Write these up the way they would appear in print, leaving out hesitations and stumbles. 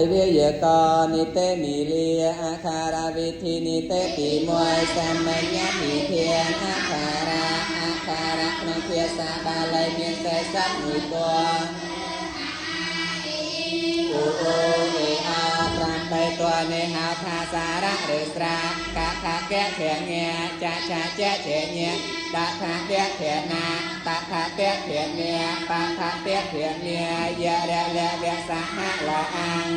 វាយកនិតិមីលាអាខារវិធីនិតិទី1សាមញ្ញពិធានអាខារាអាខារៈក្នុងភាសាបាលីមាន41ពណ៌អូអូអេអ8តួនេះហៅថាសារៈឬស្រាកថាកៈភញាចាឆាចៈជាញាដាក់ថាតៈភណាតថាតៈភញាបថាតៈភញាយៈរៈលៈវៈសហលអាង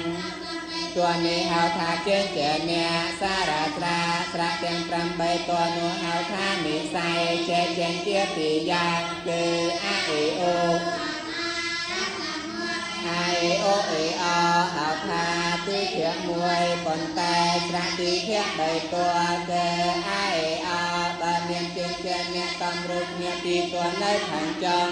តួនេះហៅថាចេញជាអ្នកសារៈស្រាស្រាទាំង8តួនោះហៅថានិស័យចេចេញជាពីរយ៉ាងគឺអអេអូអេអូអេអហៅថាទីភៈមួយប៉ុន្តែស្រៈទីភៈ3តួគឺអេអបើមានជាជាអ្នកតំរូបគ្នាពីតួនៅខាងចុង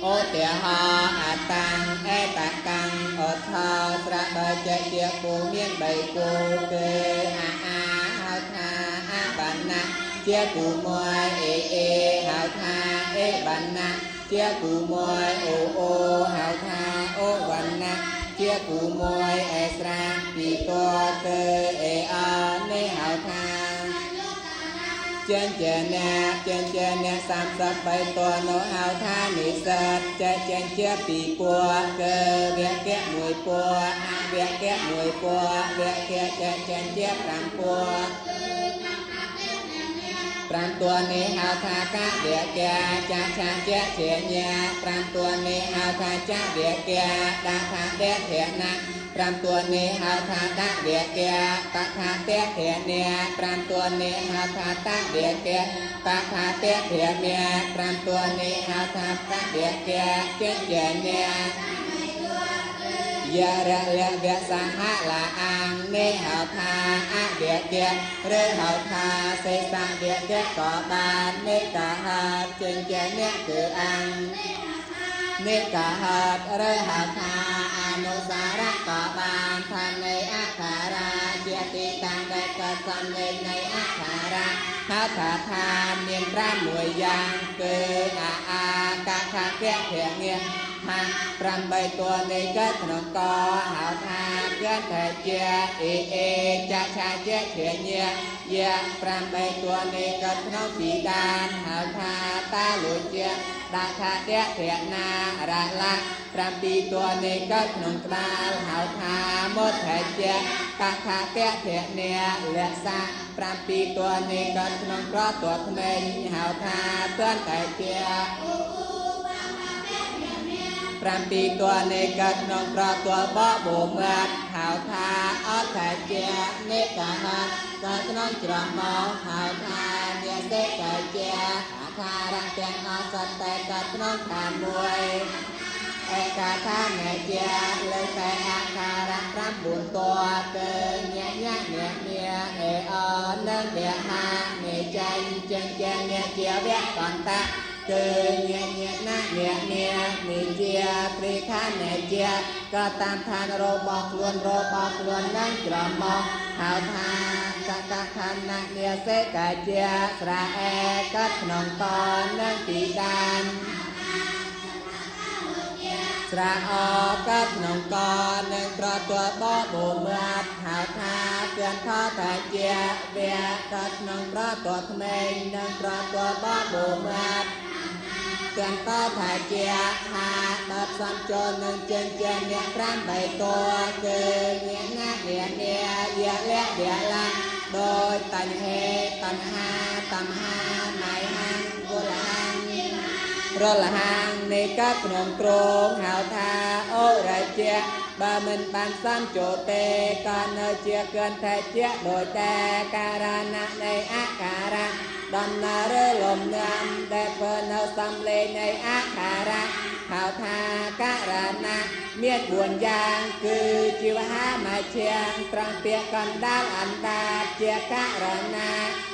ឧទាហរណ៍អតាំងអេតកាំងអថោស្រៈបើចេជាគូមាន3គូគឺអាអាហៅថាអបណ្ណៈជាគូមួយអេអេហៅថាអេបណ្ណៈជាគូមួយអូអូហៅថាអូវណ្ណៈជាគូមួយអេស្រាពីតួគឺអេអនេះហៅថាចេញជាអ្នកចេញជាអ្នក33តួនោះហៅថានិស្សិតចេញចេញជាពីរពណ៌គឺវគ្គៈមួយពណ៌អវគ្គៈមួយពណ៌វគ្គៈចេញចេញជា5ពណ៌5តួនេះហៅថាកវគ្គៈចាឆាជាជាញា5តួនេះហៅថាចវគ្គៈដាក់ថាតេភណៈ5តួនេះហៅថាតវគ្គៈតថាតេភញា5តួនេះហៅថាតវគ្គៈតថាតេភញា5តួនេះហៅថាតវគ្គៈចេញជាញាយៈរៈលៈវៈសហលាអាងនេះហៅថាអវគ្គៈឬហៅថាសេសវគ្គៈក៏បាននេះកាហេតុចេញជាអ្នកគឺអាងនេះកាហេតុឬហៅថាអនុសារៈក៏បានឋាននៃអក្ខរាជាទីតាំងដែលកើតសំឡេងនៃអក្ខរាហៅថាឋានមាន5មួយយ៉ាងគឺអាអាកខកៈភញាហា8តួនេះកើតក្នុងកហៅថាកិនតែជាអេអេចាឆាជាជាញាយៈ8តួនេះកើតក្នុងពីដានហៅថាតាលុជាដាក់ថាតៈភណារៈលៈ7តួនេះកើតក្នុងក្បាលហៅថាមុតថជាកថាតៈភញាលៈសៈ7តួនេះកើតក្នុងក្រតួក្មេងហៅថាទន្តែជា7តួនេះកើតក្នុងក្រតួបបោមាត់ហៅថាអដ្ឋជានិកាហៈកើតក្នុងច្រមុះហៅថានិសេកជាអាខារៈទាំងអស់សត្វតែកើតក្នុងឋានមួយឯកាឋានជាលើតែអាខារៈ9តួគឺញាញាញាញាអេអនិងវហានិចេញចេញចេញញាជាវៈកន្តៈគឺញាញាណាញាញានិជាត្រីខណ្ឌជាក៏តាមឋានរបស់ខ្លួនរបស់ខ្លួននឹងច្រមុះហៅថាកកខណ្ឌនិសេកជាស្រៈអេកាត់ក្នុងតនឹងទីដានស្រៈអកាត់ក្នុងកនឹងក្រតួបបោមាត់ហៅថាពៀនថតាជាវៈកាត់ក្នុងក្រតួក្មេងនឹងក្រតួបបោមាត់ទាំងតថាជាហាដល់ផ្សំចូលនឹងចេញជាអ្នក8តួគឺអ្នកណាអ្នកអ្នកយៈលៈវៈលៈដោយតញ្ហេតណ្ហាតំហាណៃហាងវលហាងរលហាងនៃកាត់ក្នុងគ្រងហៅថាអូរជាបើមិនបានសំចូលទេក៏នៅជាកិនថជាដោយតែការណៈនៃអការៈដំណើរឬលំនាំដែលធ្វើនៅសំឡេងនៃអក្ខរៈហៅថាករណៈមាន4យ៉ាងគឺជីវហាមជាងត្រង់ពាក្យកណ្ដាលអណ្ដាតជាករណៈ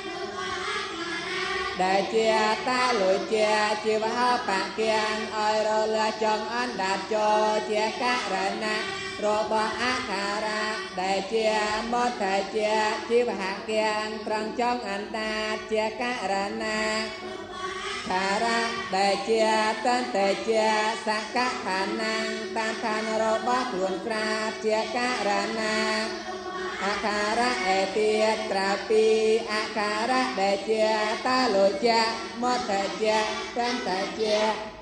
ដែលជាតាលុជាជីវហបគៀងឲ្យរលាចង់អណ្ដាតចូលជាករណៈរបស់អខារៈដែលជាមតជាជីវហគៀងត្រង់ចង់អណ្ដាតជាករណៈខារៈដែលជាតន្តិជាសកឋានំតាមឋានរបស់ខ្លួនក្រាបជាករណៈអខារៈឯទៀតក្រៅពីអខារៈដែលជាតាលោជាមតជាតន្តិជា